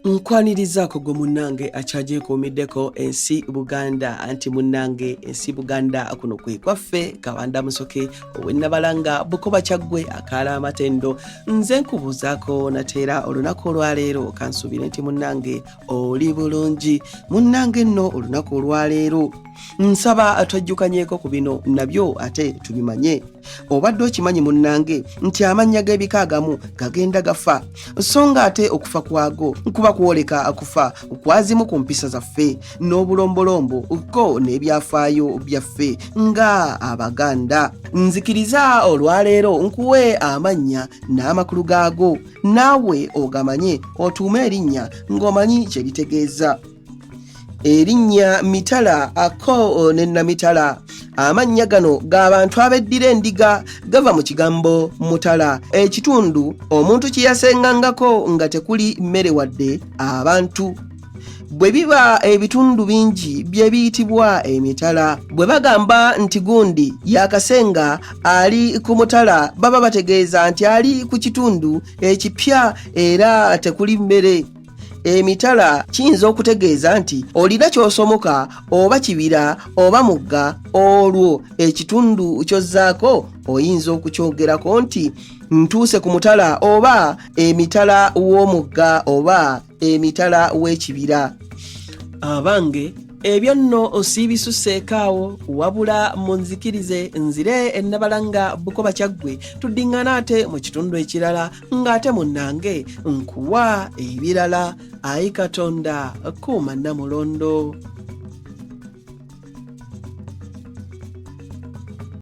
Nkwanirizaako gwe munnange akyagyekuumiddeko ensi Buganda, anti munnange ensi Buganda kuno kwe kwaffe. Kabanda Musoke ow'Ennabalanga, Bukoba, Kyaggwe, akaala amatendo. Nze nkubuuzaako nateera olunaku olwaleero, kansuubire nti munnange oli bulungi. Munnange nno olunaku olwaleero nsaba twejjukanyeeko ku bino nabyo ate tubimanye. Obadde okimanyi munnange nti amannya g'ebika agamu gagenda gafa, so nga ate okufa kwago kuba kwoleka kufa kwazimu ku mpisa zaffe n'obulombolombo ko n'ebyafaayo byaffe nga Abaganda. Nzikiriza olwaleero nkuwe amannya n'amakulu gaago, naawe ogamanye, otuume erinnya ng'omanyi kye litegeeza. Erinnya Mitala ako ne Namitala, amannya gano g'abantu abeddira endiga, gava mu kigambo mutala, ekitundu omuntu kye yasengangako nga tekuli mmere wadde abantu. Bwe biba ebitundu bingi bye biyitibwa emitala. Bwe bagamba nti gundi yakasenga ali ku mutala, baba bategeeza nti ali ku kitundu ekipya era tekuli mmere. Emitala kiyinza okutegeeza nti olina ky'osomoka, oba kibira oba mugga, olwo ekitundu ky'ozzaako oyinza okukyogerako nti ntuuse ku mutala oba emitala w'omugga oba emitala w'ekibira. Abange, ebyo nno siibisuseeko awo, wabula munzikirize nzire Ennabalanga, Bukoba, Kyaggwe, tuddiŋŋana ate mu kitundu ekirala ng'ate munnange nkuwa ebirala. Ayi Katonda, kuuma Nnamulondo.